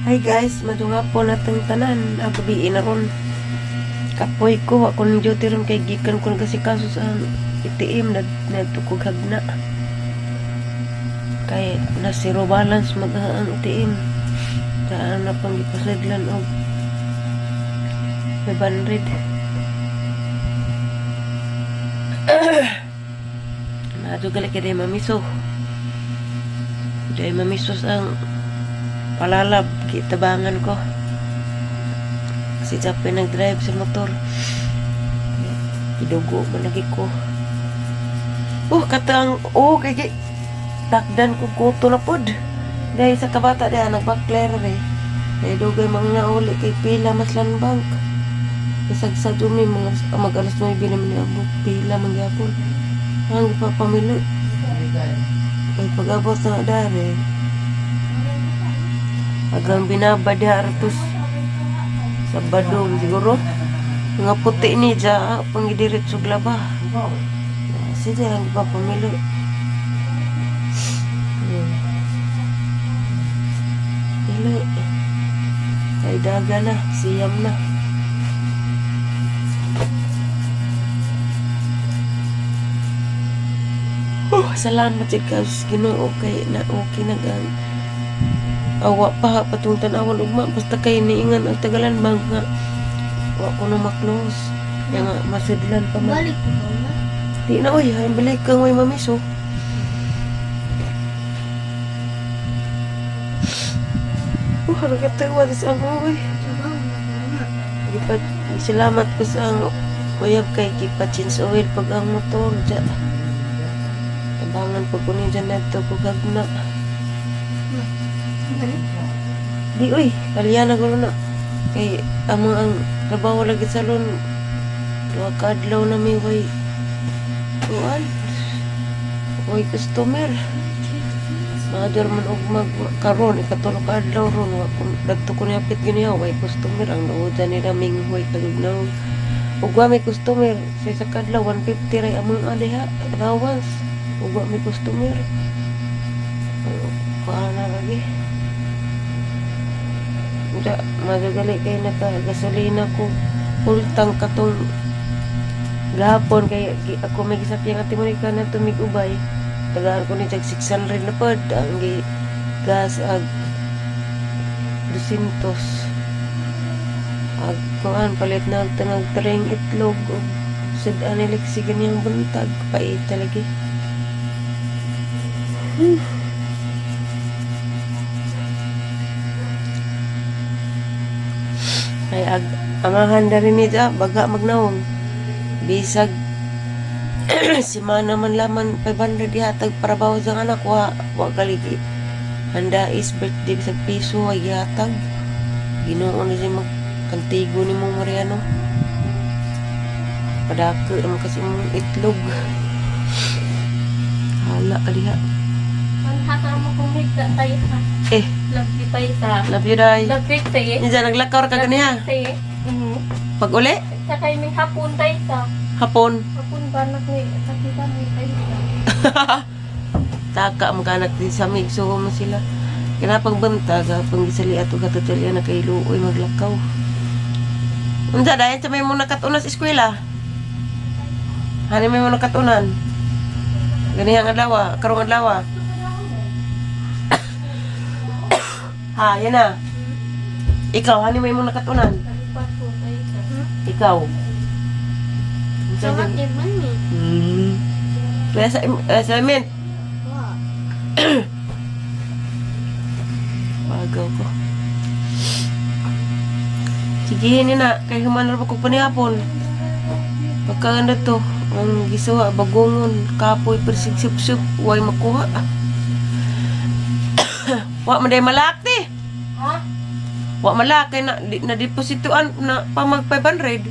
Hi guys, madunga po natang tanan. Ang gabi na ron. Kapoy ko, ako ng duty ron kay gikan ko kasi kaso sa ATM nagtukog hagna. Kay na zero balance mag ang ATM. Saan na pang gipasadlan og 500. Nadyo gali kay day mamiso. Day mamisos ang palalab, kitabangan ko. Si Japy nag-drive sa motor. Idugo man lagi ko. Oh, katang, oh, kay takdan ko kuto na pod. Dahil sa kabata diha nagbakler re. Dahil dugay mga nauli kay pila maslan bank. Isag sa dumi mga mag alas 9 naman niabot pila man gyapon. Ang ipapamili. Kay pag-abot na dare. Agang binaba diha ratos sa Badong siguro. Mga puti ni dya, pangidiretso glaba. Sige, ang ipapamili. Pili. Kay daga na, siyam na. Oh, salamat sa Ginoo kay na okay na gang. Awa pa patong tan-awon ugma basta kay niingan ang tagalan bang nga wa ko na ma-close. Kaya nga masidlan pa man. Balik ko na. Di na oy, hay balik kang way mamiso. Oh, nakatawa sa ang oy. Gipat salamat ko sa ang uyab kay gipa-change oil pag ang motor dya. Tabangan pag kunin dyan nato ko gagna. Di oy, kalya na gulo na. Kay among ang trabaho lagi sa salon. Duha ka adlaw na may way kuan. Way customer. Mga man og mag karon ikatulo ka adlaw ron wa ko dagto ko niapit gini way customer ang nauda nila minghoy kalugnaw. Ug wa may customer sa isa ka adlaw 150 ray among adiha allowance. Ug wa may customer. Kuan na lagi. Uda, magagali kay naka gasolina ko. Full tank katong gahapon kay ako may gisakyan ati Monica na tumig-ubay. Tagaan ko ni jag 600 na pod ang gi gas ag 200. Ag kuan palit na og tangag treng itlog og sud-an ni Lexi ganiyang buntag pait talaga. Ay ag angahan na rin niya, baga magnawong. Bisag si mana man laman 500 ihatag para bawo sa anak wa wa galigi. Handa is birthday bisag piso ay gihatag. Ginoo na siya magkantigo ni mong Mariano. Padako naman kasi mong itlog. Hala ka diha. Panhata mo kung higda tayo ha. Eh, Love you tayo sa. love you day. Love you tayo. Niya naglakaw ka ganiha. Tayo. Pag uli, Sa kay may hapon tayo sa. hapon. Hapon ba na ni sakita mo tayo sa. Taka magkanak din sa mig so mo sila. Kinapagbanta ga panggisali ato katutalya na kay luoy maglakaw. Unsa dayon sa may muna katunan sa eskwela? Hani may muna katunan? Ganihang adlaw, karong adlaw. Ha, yan na. Ikaw, hani may muna katunan? Kalipat ko tayo sa. Ikaw. Unsa Sama dyan? man ni. Kaya sa assignment. Wa. Bagaw ko. Sige, ni na. Kay human ra ko panihapon. Pagkaganda to, ang gisuwa, bagongon, kapoy, persig sup-sup, way makuha. Wa man day malak ti. Ha? Wa malak kay na, di, na depositoan na pa mag 500.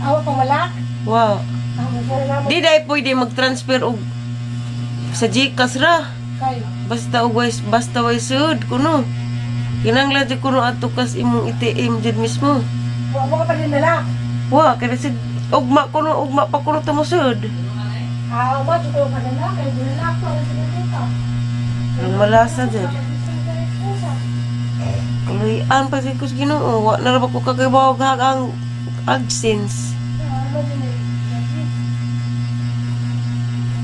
Awa pa malak. Wa. Ang Di day pwede mag-transfer og sa GCash ra. Kay. Basta og way basta way sud kuno. Kinanglan jud kuno ato kas imong ATM jud mismo. Wa mo ka pa din nalak. Wa kay sig ugma kuno ugma pa kuno tumusod. Ah, wa ko pa nalak kay nalak ko sa dito. Ang malasa jud. An pa ko sa Ginoo, wa na ra ba ko kagabaw ang AdSense.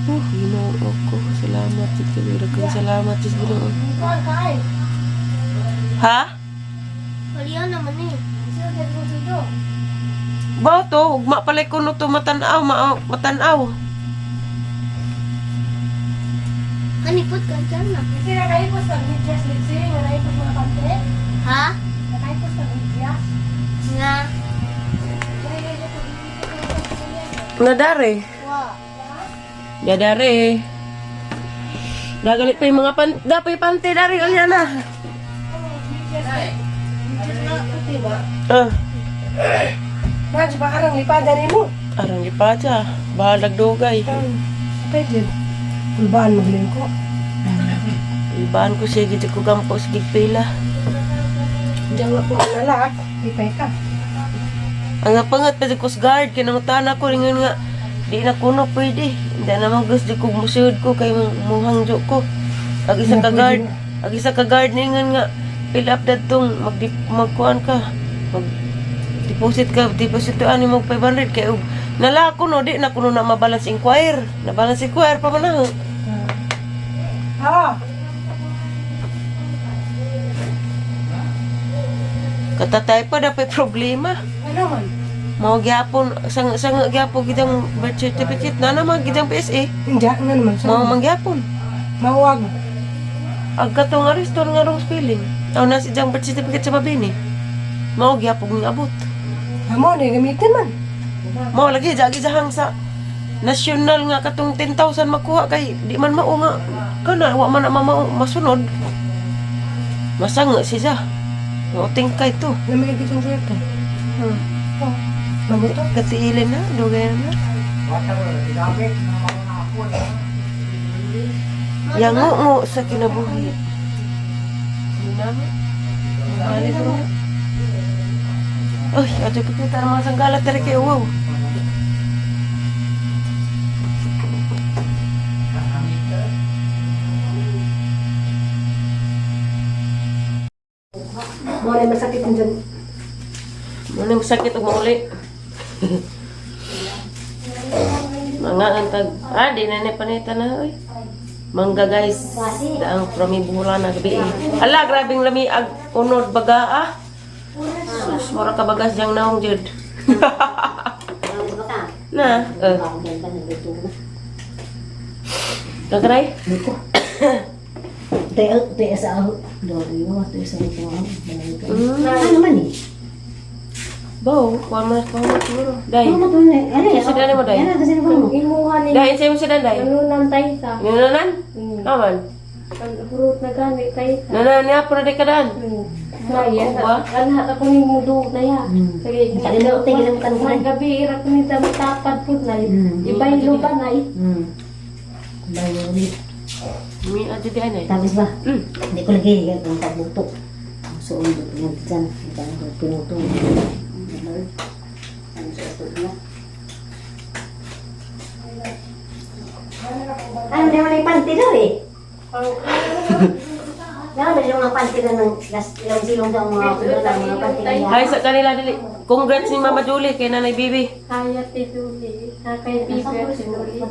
Oh, Ginoo ko. Salamat sa Ginoo. Salamat sa Ginoo. Kuan ka ay. Ha? Wala naman eh. Sino dyan kong sudo? Ba to, ugma pala ko no to matanaw, matanaw. Kanipot ka dyan na. Kasi nakaipos kag medyas litsi, nga naipos mga pante. Ha? Nakaipos kag medyas. Nga. Nadare. Wa. Dadare. Nagalit pa yung mga pan dapay pante dari unya na. Ah, Naj, ba arang lipada nimo? Arang gipacha, bahalag dugay. Pwede. Kulbaan magaling ko. Ibaan ko siya gid ko gampo sa gigpila. Diyan nga po ang nalak. Ipay ka. Ang pangat pa ko sa guard kay nangutana ko ringon nga di na kuno pwede. Hindi na man gusto ko musud ko kay muhangjo ko. Ag isa ka guard, ag isa ka guard ningon nga fill up dadtong mag magkuan ka. Mag deposit ka, deposit to ani mo 500 kay og nala ko no di na kuno na mabalance inquire. Na balance inquire pa man na. Ah, Katatay pa dapat problema. ano man? Mao gyapon sang sang gyapon gidang birth certificate na naman gidang PSA. Hindi, ano naman? So, Mao man gyapon. mawag. Ang katong aresto nga wrong spelling. Aw na si jang birth certificate sa mabini. Mao gyapon ning abot. Amo, na gamitin man. Mao lagi jagi jahang sa national nga katong 10,000 makuha kay di man mao nga kana wa man na mamao masunod. Masanga siya. Mao tingkay to. Na may gitong swerte. Oh, mabuto. Katiilin na, dugay na. Yango sa kinabuhi. Uy, adyo pa kita ang mga sanggala tere kay wow. Mo na masakit dyan. Muna masakit og mauli. Mga antag, ah, di na ni panita na, oy. Mangga guys, daang from Ibulan na gabi. Eh. Ala, grabing lami ag unod baga ah. Sus, mura ka bagas diyang naong jud. Na, eh. Kakaray? Tayo sa aho. Dori mo, tayo sa ito. Ano naman eh? Bo, kuha mo na, kuha mo siguro. Day. Ano to na? Ano Sa dali mo, Day. Ano kasi mo? Imuha ni Day, insay mo sa danday. Nanunan tayo sa. Nanan? Aman. Pag-fruit na gani tayo sa. Nanan niya, puro di ka daan. Naya, Ba? anha ako ni mudo na ya. Sige, Sabi na, utay, ginamutan ko na. Gabi, ira ko ni tapad po na. Ibaylo ba na? Bayo ni. Mi adyo di anay. Tapos ba? Mm. Hindi ko lagi ang pagluto. Ang suon dito yan dyan. Hindi ko pinuto. Lord. Ano sa ito niya? Ano naman ay panty daw eh? Naman yung mga panty na ng silong-silong sa mga kulo ng mga panty niya. Hi sa kanila dili. Congrats ni Mama Julie kay Nanay Bibi. Kaya ti Julie, kay Bibi at si Julie.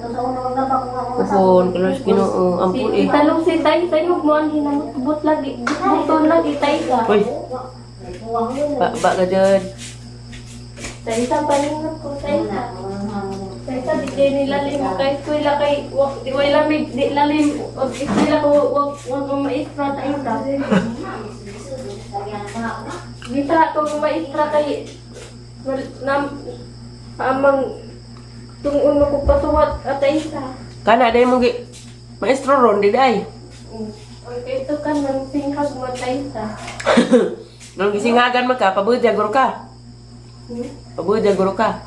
Ukon, kalor Ginoo, ampun eh. Italong si tayo sa mo ang hinamot lagi, buton lagi tayo sa. Uy, ba ba ka dyan. Tayo sa palingot ko tayo sa. Tayo sa di kayo nilalim kay eskwela kay wag di way lamig di lalim wag eskwela ko wag wag ko maestra tayo sa. Dita ko maestra kay nam amang tung uno ko pasuwat at tayo sa. Kana day mo gi maestro ron di day. Okay, ito ka nang singkag mo tayo sa. Nung gisingagan man ka, pabudya guro ka. Pabudya guro ka.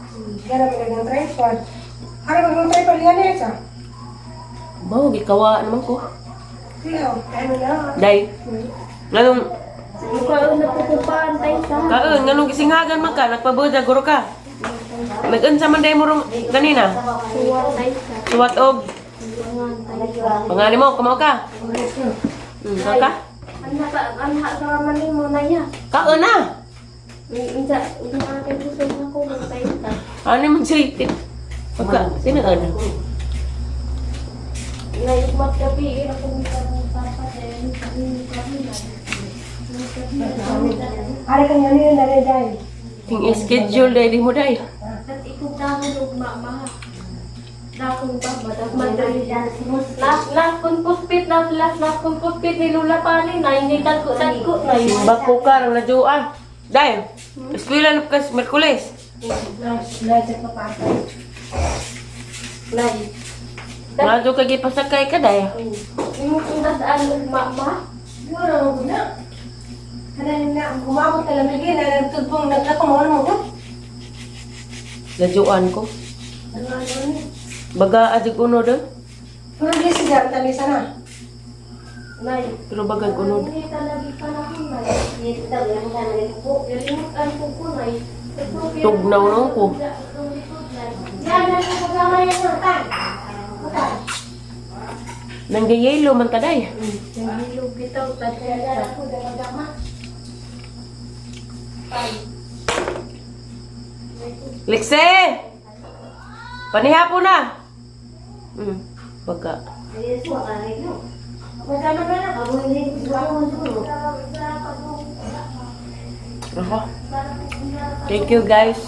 Gara mo ng tripod. Ara mo ng tripod yan eh sa. Bawo gikawa naman ko. Siyo, ano na? Day. Nganong Mukha na pupupaan tayo sa. kaon nganong gisingagan man ka, nagpabudya guro ka. Nag-unsa man day mo rong kanina? Suwat tayo sa. Suwat og Pangan tayo. pangani mo, kumaw ka. Ka ka? Anha sa anha sa raman nimo na ya. Kaon na. Unsa unsa kay busog na ko magtay ka. Ano man siya itit? Pagka, tinaan na. Nayugmat gabi ira ko ni papa dahil sa inyo kami na. Ari kang ano yun, dali dahil. Ting schedule dahil di mo dahil. At ipugdahon og mama. Dakong ba madali. Last last kung puspit na last last kung puspit ni Lula pani na hindi tagko tagko na yun. Bako ka, rang nadyo ah. Dahil, eskwela na ka sa Merkules. Nasa papatay. Nay. Mga ka gipasakay ka dahil. Imo kung dasaan og mama. Siguro mo na. Ano na, umabot na lamigin, na nagtugpong nagkako mo ano mo. Nadyuan ko. Ano ano ni? Baga adig unod eh. Pero di siya talisa na. Nay. Pero bagag unod. Hindi talaga panahon nay. Dito daw, yan ka na po. Galimutan ko ko nay. Tugnaw na ko. Yan, yan ko kasama yan ng tan. Nanggayelo man ka day. Nahilog bitaw tadya. Ako dama-dama. Lekse! Panihapon na! Baga. Dito, ang no. Madama na na. Abo hindi ko siguro. Ako. Thank you guys.